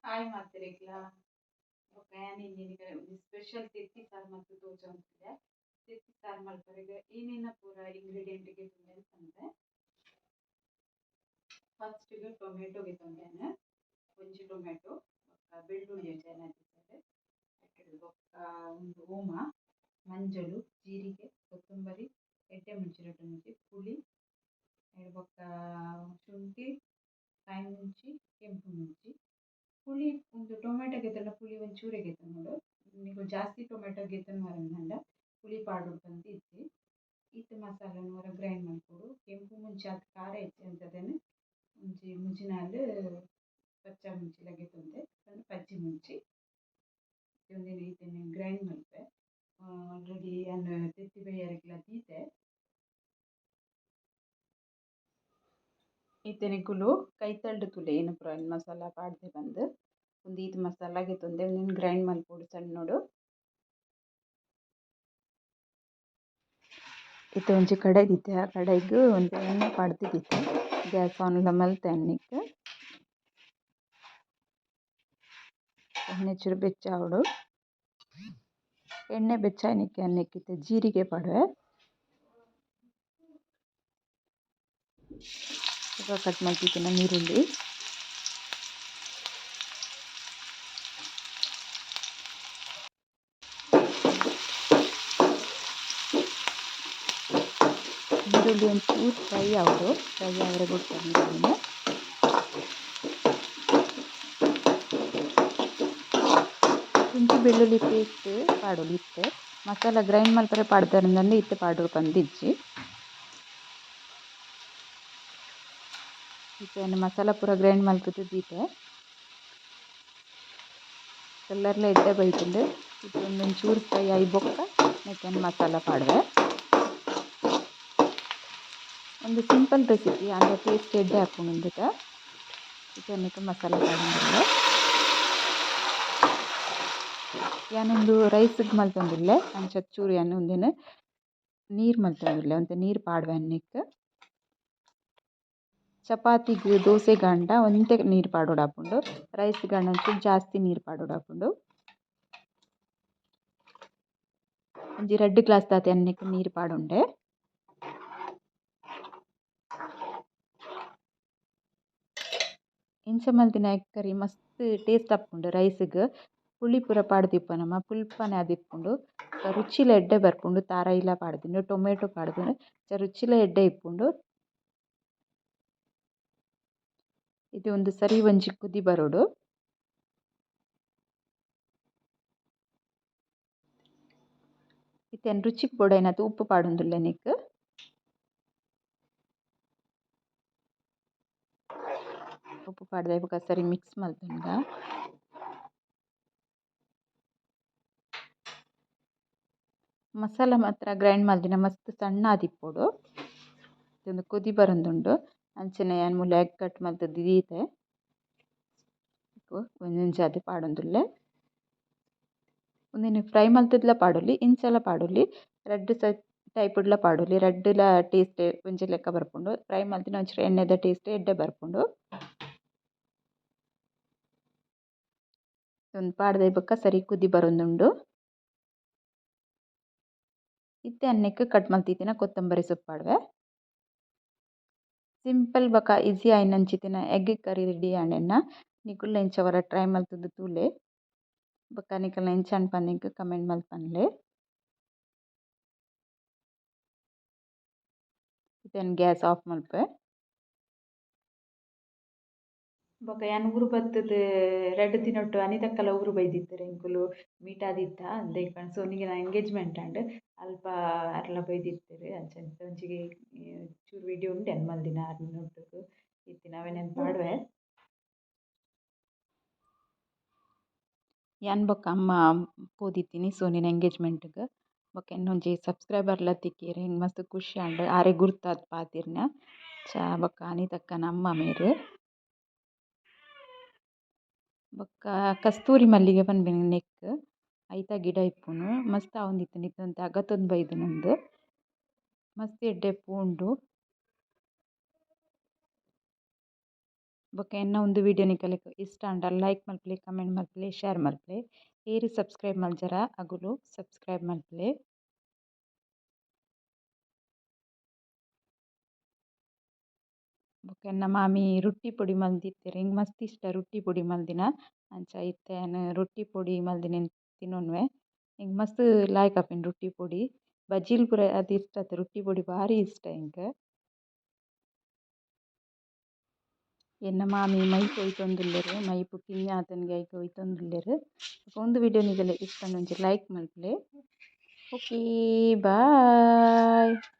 Hi ಮಾತೆರೆಗ್ಲ ಬೊಕ್ಕ ಯಾನ್ ಇನಿ ಒಂಜಿ ಸ್ಪೆಷಲ್ ತೆತ್ತಿ ಸಾರು ಮಲ್ತ್ ತೋಜೊಂದುಲ್ಲೆ. ತೆತ್ತಿ ಸಾರು ಮಲ್ಪರೆಗ್ ಏನೇನ ಪೂರ ಇಂಗ್ರೀಡಿಯೆಂಟ್ ಗೆತೊಂದೆ ಪನ್ಪೆ. ಫಸ್ಟ್ ಗ್ ಟೊಮೆಟೊ ಗೆತೊಂದೆನ್, ಒಂಜಿ ಟೊಮೆಟೊ, ಬೊಕ್ಕ ಬೆಳ್ಳುಳ್ಳಿ ಒಂಜಿ ಐನ್ ಬೊಕ್ಕ ಉಂದು ಓಮ, ಮಂಜೊಲು, ಜೀರಿಗೆ, ಕೊತ್ತಂಬರಿ, ಎಡ್ಡೆ ಮುಂಚಿ ರಡ್ಡ್ ಮುಂಚಿ, ಪುಳಿ, ಬೊಕ್ಕ ಶುಂಠಿ, ಕಾಯಿ ಮುಂಚಿ, ಕೆಂಪು ಮುಂಚಿ. ಪುಳಿ ಉಂದು ಟೊಮೆಟೊ ಗೆತೊಂಡ ಪುಳಿ ಒಂಚೂರೇ ಗೆತೊನೊಡು. ನಿಕುಲು ಜಾಸ್ತಿ ಟೊಮೆಟೊ ಗೆತೊನುವರಂಡ ಪುಳಿ ಪಾಡೊಡು ಪಂದ್ ಇಜ್ಜಿ. ಈತ್ ಮಸಾಲೆನ್ ಒರ ಗ್ರೈಂಡ್ ಮಲ್ಪೊಡು. ಕೆಂಪು ಮುಂಚಿ ಆತ್ ಖಾರ ಇಜ್ಜಿ ಅಂಚಾದ್ ಒಂಜಿ ಮೂಜಿ ನಾಲ್ ಪಚ್ಚ ಮುಂಚಿಲ ಗೆತೊಂದೆ, ಪಂಡ ಪಜ್ಜಿ ಮುಂಚಿ. ಉಂದೆನ್ ಇತ್ತೆನೆ ಗ್ರೈಂಡ್ ಮಲ್ಪೆ. ಆಲ್ರೆಡಿ ಯಾನ್ ತೆತ್ತಿ ಬೇಯರೆಗ್ಲ ದೀತೆ. ಇತ್ತೆ ನಿಕುಲು ಕೈತಲ್ಡ್ ತೂಲೆ ಏನ್ ಪೂರ ಮಸಾಲ ಪಾಡ್ದೆ ಪಂದ್. ಉಂದು ಈತ್ ಮಸಾಲ ಗೆತೊಂದೆ ಉಂದೆನ್ ಗ್ರೈಂಡ್ ಮಲ್ಪೊಡು ಸಣ್ಣೊಡು. ಇತ್ತೆ ಒಂಜಿ ಕಡಾಯಿ ದೀತೆ, ಆ ಕಡಾಯಿಗ್ ಒಂತೆ ಎಣ್ಣೆ ಪಾಡ್ದ್ ದೀತೆ. ಗ್ಯಾಸ್ ಆನ್ ಲ ಮಲ್ತೆ ಅನ್ನಿಕ್. ಎಣ್ಣೆ ಚೂರು ಬೆಚ್ಚ ಆವೊಡು. ಎಣ್ಣೆ ಬೆಚ್ಚ ಆಯಿನಕ್ಕೆ ಅನ್ನಿಕ್ ಇತ್ತೆ ಜೀರಿಗೆ ಪಾಡುವೆ. ಬೊಕ ಕಟ್ ಮಲ್ತಿತ್ತಿನ ನೀರುಳ್ಳಿ. ನೀರುಳ್ಳಿ ಒಂಚೂರು ಫ್ರೈ ಆವೊಡು. ಫ್ರೈ ಆವರೆ ಬುಡ್ಪೆ ನೀರುಳ್ಳಿನ್. ಶುಂಠಿ ಬೆಳ್ಳುಳ್ಳಿ ಪೇಸ್ಟ್ ಪಾಡೊಲಿ ಇತ್ತೆ. ಮಸಾಲ ಗ್ರೈಂಡ್ ಮಲ್ಪರೆ ಪಾಡ್ದೆರ್ಂಡ ಇತ್ತೆ ಪಾಡೊಡು ಪಂದ್ ಇಜ್ಜಿ. ಇತ್ತೆ ಯಾನ್ ಮಸಾಲ ಪೂರ ಗ್ರೈಂಡ್ ಮಲ್ತುದು ದೀತೆ. ಕಲರ್ಲ ಎಡ್ಡೆ ಬೈದ್ಂಡ್. ಇತ್ತೆ ಉಂದೊಂಚೂರು ಫ್ರೈ ಆಯಿ ಬೊಕ್ಕ ನೆಕ್ಕ್ ಯಾನ್ ಮಸಾಲ ಪಾಡುವೆ. ಉಂದು ಸಿಂಪಲ್ ರೆಸಿಪಿ ಆಂಡ ಟೇಸ್ಟ್ ಎಡ್ಡೆ ಆಪುಂಡು ಉಂದೆತ. ಇತ್ತೆ ನೆಕ್ಕ್ ಮಸಾಲ ಪಾಡೊಂದುಲ್ಲೆ. ಯಾನ್ ಉಂದು ರೈಸ್ ಗ್ ಮಲ್ತೊಂದುಲ್ಲೆ. ಅಂಚ ಚೂರು ಯಾನ್ ಉಂದೆನ್ ನೀರ್ ಮಲ್ತೊಂದುಲ್ಲೆ. ಒಂತೆ ನೀರ್ ಪಾಡುವೆ ನೆಕ್ಕ್. ಚಪಾತಿಗ್ ದೋಸೆಗಾಂಡ ಒಂತೆ ನೀರ್ ಪಾಡೊಡಾಪುಂಡು. ರೈಸ್ ಗಾಂಡ ಒಂಚೂರು ಜಾಸ್ತಿ ನೀರ್ ಪಾಡೊಡಾಪುಂಡು. ಒಂಜಿ ರಡ್ಡ್ ಗ್ಲಾಸ್ ದಾತ್ ಯಾನ್ ನೆಕ್ಕ್ ನೀರ್ ಪಾಡೊಂಡೆ. ಇಂಚ ಮಲ್ತಿನ ಎಗ್ ಕರಿ ಮಸ್ತ್ ಟೇಸ್ಟ್ ಆಪುಂಡು ರೈಸ್ ಗ್. ಪುಳಿ ಪೂರ ಪಾಡ್ದಿಪ್ಪುವ ನಮ ಪುಲ್ಪನೆ ಆದಿಪ್ಪುಂಡು. ರುಚಿಲ ಎಡ್ಡೆ ಬರ್ಪುಂಡು. ತಾರಾಯಿಲ ಪಾಡ್ದ್ಂಡ್ ಟೊಮೆಟೊ ಪಾಡ್ದ್ಂಡ್ ರುಚಿಲ ಎಡ್ಡೆ ಇಪ್ಪುಂಡು. ಇತ್ತೆ ಉಂದು ಸರಿ ಒಂಜಿ ಕುದಿ ಬರೊಡು. ಇತ್ತೆ ಯಾನ್ ರುಚಿಗ್ ಬೋಡಾಯಿನಾತ್ ಉಪ್ಪು ಪಾಡೊಂದುಲ್ಲೆ ನೆಕ್ಕ್. ಉಪ್ಪು ಪಾಡ್ದೆ ಬೊಕ ಸರಿ ಮಿಕ್ಸ್ ಮಲ್ತೊನ್ಗ. ಮಸಾಲ ಮಾತ್ರ ಗ್ರೈಂಡ್ ಮಲ್ದಿನ ಮಸ್ತ್ ಸಣ್ಣ ಆದಿಪ್ಪೊಡು. ಉಂದು ಕುದಿ ಬರೊಂದುಂಡು. ಅಂಚನೆ ಯಾನ್ ಮೂಲು ಎಗ್ ಕಟ್ ಮಲ್ತ್ ದೀತೆ. ಒಂಜೊಂಜಾದ್ ಪಾಡೊಂದುಲ್ಲೆ. ಉಂದೆನ್ ಫ್ರೈ ಮಲ್ತುದ್ಲ ಪಾಡೊಲಿ ಇಂಚಲ ಪಾಡೊಲಿ. ರಡ್ಡ್ ಟೈಪ್ ಡ್ಲ ಪಾಡೊಲಿ. ರಡ್ಡ್ ಲ ಟೇಸ್ಟ್ ಒಂಜಿ ಲೆಕ್ಕ ಬರ್ಪುಂಡು. ಫ್ರೈ ಮಲ್ತಿನ ಒಂಚೂರು ಎಣ್ಣೆದ ಟೇಸ್ಟ್ ಎಡ್ಡೆ ಬರ್ಪುಂಡು. ಉಂದು ಪಾಡ್ದೆ ಬೊಕ್ಕ ಸರಿ ಕುದಿ ಬರೊಂದುಂಡು. ಇತ್ತೆ ಅನ್ನೆಕ್ ಕಟ್ ಮಲ್ತಿತ್ತಿನ ಕೊತ್ತಂಬರಿ ಸೊಪ್ಪು ಪಾಡುವೆ. ಸಿಂಪಲ್ ಬೊಕ ಈಸಿ ಆಯಿನಂಚಿತ್ತಿನ ಎಗ್ ಕರಿ ರೆಡಿ ಆಂಡ್. ನಿಕುಲು ಎಂಚ ಒರ ಟ್ರೈ ಮಲ್ತುದು ತೂಲೆ. ಬೊಕ ನಿಕಲ್ನ ಎಂಚ ಆಂಡ್ ಪಂದ್ ಎಂಕ್ ಕಮೆಂಟ್ ಮಲ್ತ್ ಪನ್ಲೆ. ಇತ್ತೆ ಯಾನ್ ಗ್ಯಾಸ್ ಆಫ್ ಮಲ್ಪುವೆ. ಬೊಕ ಯಾನ್ ಊರು ಬತ್ತುದು ರಡ್ಡ್ ದಿನೊಟ್ಟು ಅನಿತಕ್ಕಲ ಊರು ಬೈದಿತ್ತೆರ್ ಎಂಕುಲು ಮೀಟ್ ಆದಿತ್ತ. ದೇಕ ಸೋನಿಗೆನ ಎಂಗೇಜ್ಮೆಂಟ್ ಆಂಡ್. ಅಲ್ಪ ಅರ್ಲ ಬೈದಿತ್ತೆರ್. ಅಂಚ ಒಂಜಿ ಚೂರು ವಿಡಿಯೋ ಉಂಡು ಯಾನ್ ಮಲ್ದಿನ ಅರ್ನ ಒಟ್ಟುಗು ಇತ್ತಿನ ಅವೆನ್ ಯಾನ್ ಪಾಡುವೆ. ಯಾನ್ ಬೊಕ ಅಮ್ಮ ಪೋದಿತ್ತೀನಿ ಸೋನಿನ ಎಂಗೇಜ್ಮೆಂಟ್ ಗ್. ಬೊಕ ಎನ್ನ ಒಂಜಿ ಸಬ್ಸ್ಕ್ರೈಬರ್ ಲ ತಿಕ್ಕಿಯೆರ್ ಎಂಕ್ ಮಸ್ತ್ ಖುಷಿ ಆಂಡ್. ಆರೆಗ್ ಗುರ್ತಾದ್ ಪಾತೆರ್ನ. ಚ ಬೊಕ ಅನಿತಕ್ಕನ ಅಮ್ಮ ಮೇರ್. ಬೊಕ ಕಸ್ತೂರಿ ಮಲ್ಲಿಗೆ ಪನ್ಪಿನ ನೆಕ್ಕ್ ಐತ ಗಿಡ ಇಪ್ಪುನು ಮಸ್ತ್ ಆವೊಂದಿತ್ತ್ಂಡ್ ಇತ್ತೆ ಒಂತೆ ಅಗತೊಂದು ಬೈದ್ಂಡ್ ಉಂದು. ಮಸ್ತ್ ಎಡ್ಡೆ ಪೂ ಉಂಡು. ಬೊಕ್ಕ ಎನ್ನ ಉಂದು ವಿಡಿಯೋ ನಿಕಲೆಗ್ ಇಷ್ಟ ಆಂಡ ಲೈಕ್ ಮಲ್ಪುಲೆ, ಕಮೆಂಟ್ ಮಲ್ಪುಲೆ, ಶೇರ್ ಮಲ್ಪುಲೆ. ಏರ್ ಸಬ್ಸ್ಕ್ರೈಬ್ ಮಲ್ಜರ ಅಗುಲು ಸಬ್ಸ್ಕ್ರೈಬ್ ಮಲ್ಪುಲೆ. ಬೊಕ್ಕ ಎನ್ನ ಮಾಮಿ ರೊಟ್ಟಿ ಪೊಡಿ ಮಲ್ದಿತ್ತೆರ್. ಎಂಕ್ ಮಸ್ತ್ ಇಷ್ಟ ರೊಟ್ಟಿ ಪೊಡಿ ಮಲ್ದಿನ. ಅಂಚ ಇತ್ತೆ ಯಾನ್ ರೊಟ್ಟಿ ಪೊಡಿ ಮಲ್ದಿನೆನ್ ತಿನೊನುವೆ. ಎಂಕ್ ಮಸ್ತ್ ಲಾಯ್ಕ್ ಆಪಿನ ರೊಟ್ಟಿ ಪೊಡಿ. ಬಜಿಲ್ ಪೂರ ಆತ್ ಇಷ್ಟ ಅತ್ತ್ ರೊಟ್ಟಿ ಪೊಡಿ ಬಾರಿ ಇಷ್ಟ ಎಂಕ್. ಎನ್ನ ಮಾಮಿ ಮೈಪ್ ಒಯಿತೊಂದುಲ್ಲೆರ್. ಮೈಪು ಕಿನ್ಯ ಆತುಂಡ್ ಐಕ್ ಒಯಿತೊಂದುಲ್ಲೆರ್. ಬೊಕ ಉಂದು ವಿಡಿಯೋ ನಿಗಲೆ ಇಷ್ಟ ಒಂಜಿ ಲೈಕ್ ಮಲ್ಪುಲೆ. Okay bye.